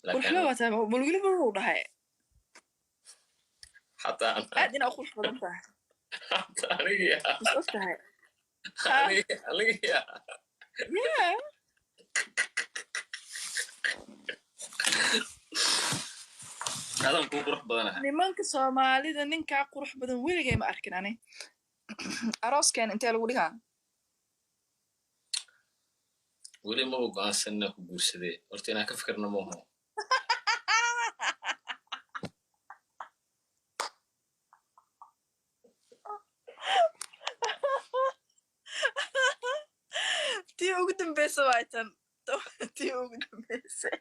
Laakiin Qurxlo waa tahay, bal weliba wuxuu dhahay xataa aad inaa u qurux badan tahay. Xataa anigiya? Is og tahay. Anigiya? Yeah. Adan kuu qurux badanahay. Nimanka Soomaalida ninkaa qurux badan weligay ma arkin ani. Arooskeena intee lagu dhigaa? Weli maba go'aansan inaan ku guursadee. Horta inaan ka fikirna maaho. Tii ugu dambeysa waay tan, tii ugu dambeysay.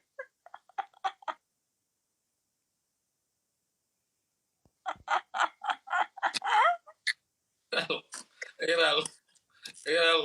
Ilaal, ilaal.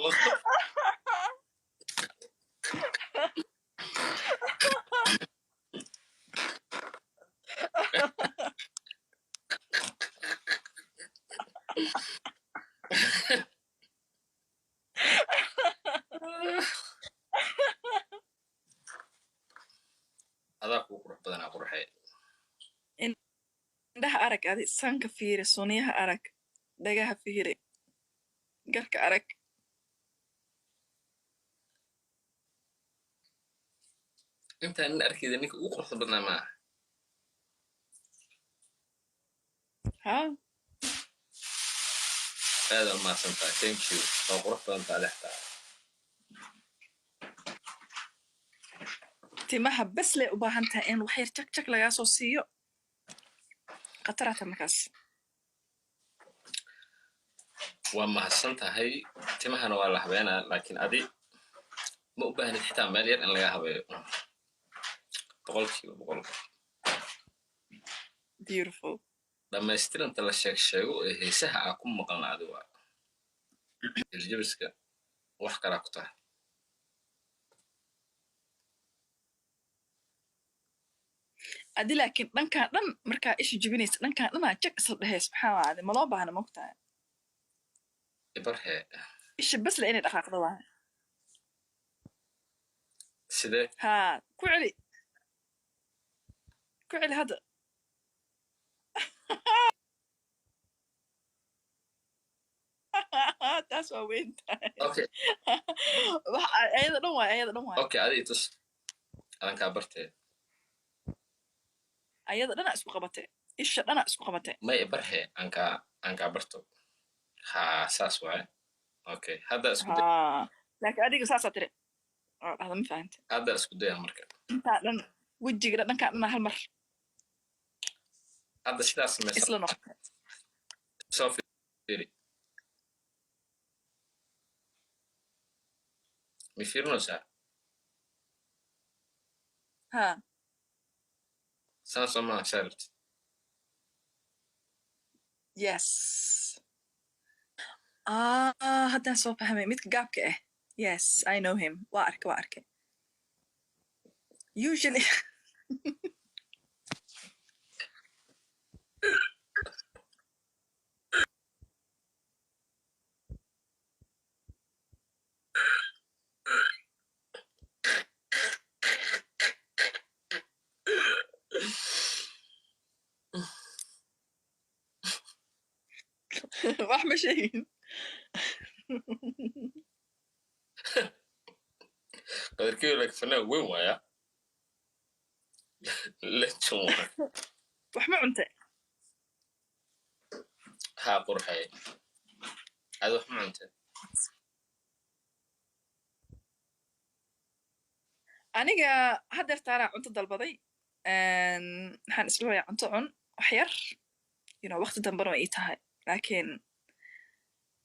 Adaa kuu qurux badanaa, qurxee. Indhaha arag, adi sanka fiiri, suniyaha arag, dhagaha fiiri, garka arag. Intaan nin arkayda ninka ugu quruxda badnaa maaha? Ha. Aad aa umahadsan tahay, thank you. Waa qurux badan tahay adextaa. Timaha bes lay u baahan tahay in wax yar jag jag lagaa soo siiyo, khatarata markaas. Waa mahadsan tahay. Timahana waa la habeenaa, laakiin adi ma u baahnid xitaa meel yar in laga habeeyo, 100%. Beautiful. Dhammaystiranta la sheeg sheego ee heesaha aa ku maqalna adi waa iljabiska, wax kalaa ku tahay. Adi laakiin dhankaan dhan markaa isha jebinaysa, dhankaan dhanaa jag isla dhehays. Maxaa waa adi? Maloo baahna, mogtahay? Ibarhee. Isha bes le inay dhaqaaqdo waa. Sidee? Haa, ku celi, ku celi hadda. Taas waa weyn tahay. Okay. Wax ayada dhan waay, ayada dhan waay. Okay, adi itus, adankaa bartee. Ayada dhanaa isku qabatay, isha dhanaa isku qabatay. May, ibarhee, ankaa barto. Ha, saas waaye. Okay, hadda isku day. Haa, laakiin adiga saasaa tiri oo dhahda, ma fahante? Hadda isku daya marka. Intaa dhan wejiga dhan, dhankaa dhanaa hal mar. Hadda sidaas samaysa. Isla noqotay. Soo fiiri, mi fiirinaysaa? Ha. Saan soo maaha saa rabtid? Yes. Ah, haddaan soo fahmay midka gaabka ah. Yes, I know him. Waa arkay, waa arkay. Usually wax ma sheegin. Qadarkeedu laakiin fanaan weyn waaya, legend waay. Wax ma cuntay? Haa, qurxay. Adi wax ma cuntay? Aniga haddeertaanaa cunto dalbaday. Waxaan isla hoyaa cunto cun wax yar, waqti dambena way ii tahay, laakiin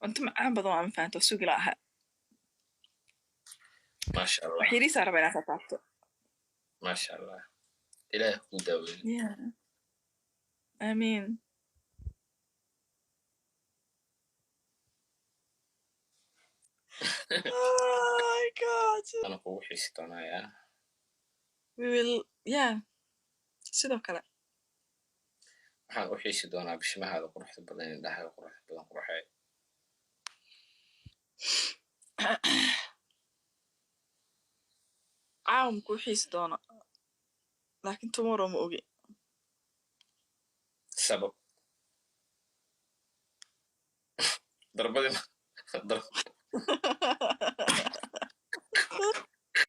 cunto macaan badan waa, ma fahanto, sugi la aha. Maasha Allah. Wax yariisaa raba inaad taabto. Maasha Allah, Ilaah kuu daaweeyo. Yeah, amiin. Oh my God. Ana kugu xiisi doonayaa. We will, yeah, sidoo kale. Waxaan u xiisi doonaa bishimahaada quruxda badan, indhahaga quruxda badan, qurxee. Caawa kuu xiisi doono. Laakiin tomorrow ma ogi. Sabab darbadii